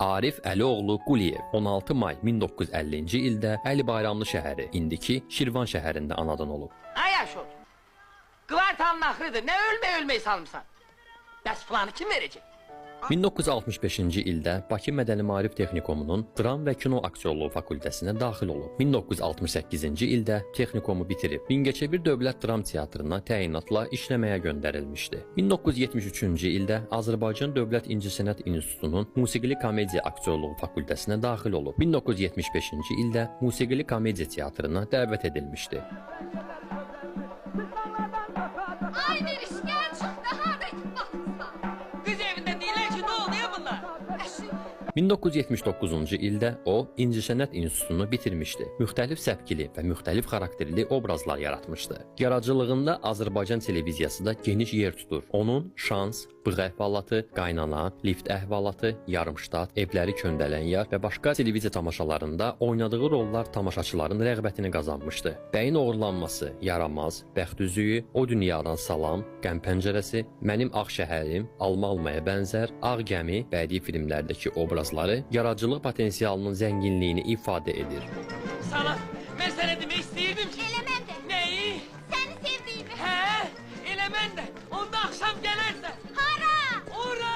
Arif Əlioğlu Quliyev 16 may 1950-ci ildə Əli Bayramlı şəhəri, indiki Şirvan şəhərində anadan olub. Ay Aşot, kvartalın axırıdır, nə ölmək salmısan? Bəs planı kim verəcək? 1965-ci ildə Bakı Mədəni Maarif Texnikomunun Dram və Kino Aktyorluğu fakültəsinə daxil olub. 1968-ci ildə texnikomu bitirib. Mingəçevir Dövlət Dram Teatrına təyinatla işləməyə göndərilmişdi. 1973-cü ildə Azərbaycan Dövlət İncəsənət İnstitutunun Musiqili Komediya Aktyorluğu fakültəsinə daxil olub. 1975-ci ildə Musiqili Komediya Teatrına dəvət edilmişdi. Ay verişkən çıxdı, harda itib batmısan? Qız evində deyirlər ki, nə oldu ya bunlar? Əşi, 1979-cu ildə o İncəsənət İnstitutunu bitirmişdi. Müxtəlif səpkili və müxtəlif xarakterli obrazlar yaratmışdı. Yaradıcılığında Azərbaycan televiziyası da geniş yer tutur. Onun Şans, Bığ əhvalatı, Qaynana, Lift əhvalatı, Yarımştat, Evləri Köndələn Yar və başqa televiziya tamaşalarında oynadığı rollar tamaşaçıların rəğbətini qazanmışdı. Bəyin oğurlanması, Yaramaz, Bəxt üzüyü, O Dünyadan Salam, Qəm Pəncərəsi, Mənim Ağ Şəhərim, Alma Almaya Bənzər, Ağ Gəmi bədii filmlərdəki obrazları yaradıcılıq potensialının zənginliyini ifadə edir. Sana, mən sənə demək istəyirdim ki... Elə mən də. Nəyi? Səni sevdiyimi. Hə, elə mən də. Onda axşam gələrsən. Hara? Ora!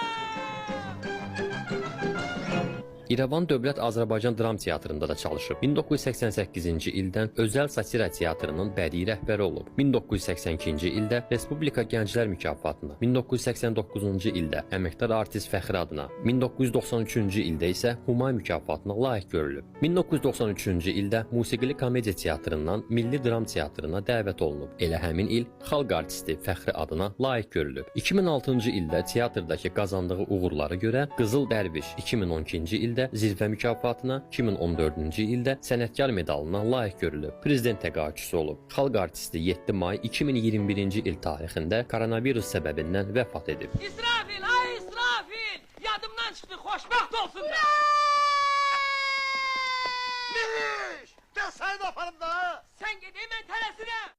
İrəvan Dövlət Azərbaycan Dram Teatrında da çalışıb. 1988-ci ildən Özəl Satira Teatrının bədii rəhbəri olub. 1982-ci ildə Respublika Gənclər Mükafatına, 1989-cu ildə Əməkdar Artist Fəxri adına, 1993-cü ildə isə Humay mükafatına layiq görülüb. 1993-cü ildə Musiqili Komediya Teatrından Milli Dram Teatrına dəvət olunub. Elə həmin il Xalq Artisti Fəxri adına layiq görülüb. 2006-cı ildə teatrdakı qazandığı uğurlara görə Qızıl Dərviş, 2012-ci ildə Zirvə mükafatına, 2014-cü ildə Sənətkar medalına layiq görülüb. Prezident təqaüdçüsü olub. Xalq artisti 7 may 2021-ci il tarixində koronavirus səbəbindən vəfat edib. İsrafil, ay İsrafil! Yadımdan çıxdı, xoşbəxt olsun da! Mihiş! Gəl səni də aparım da! Sən gedey, mən tələsirəm!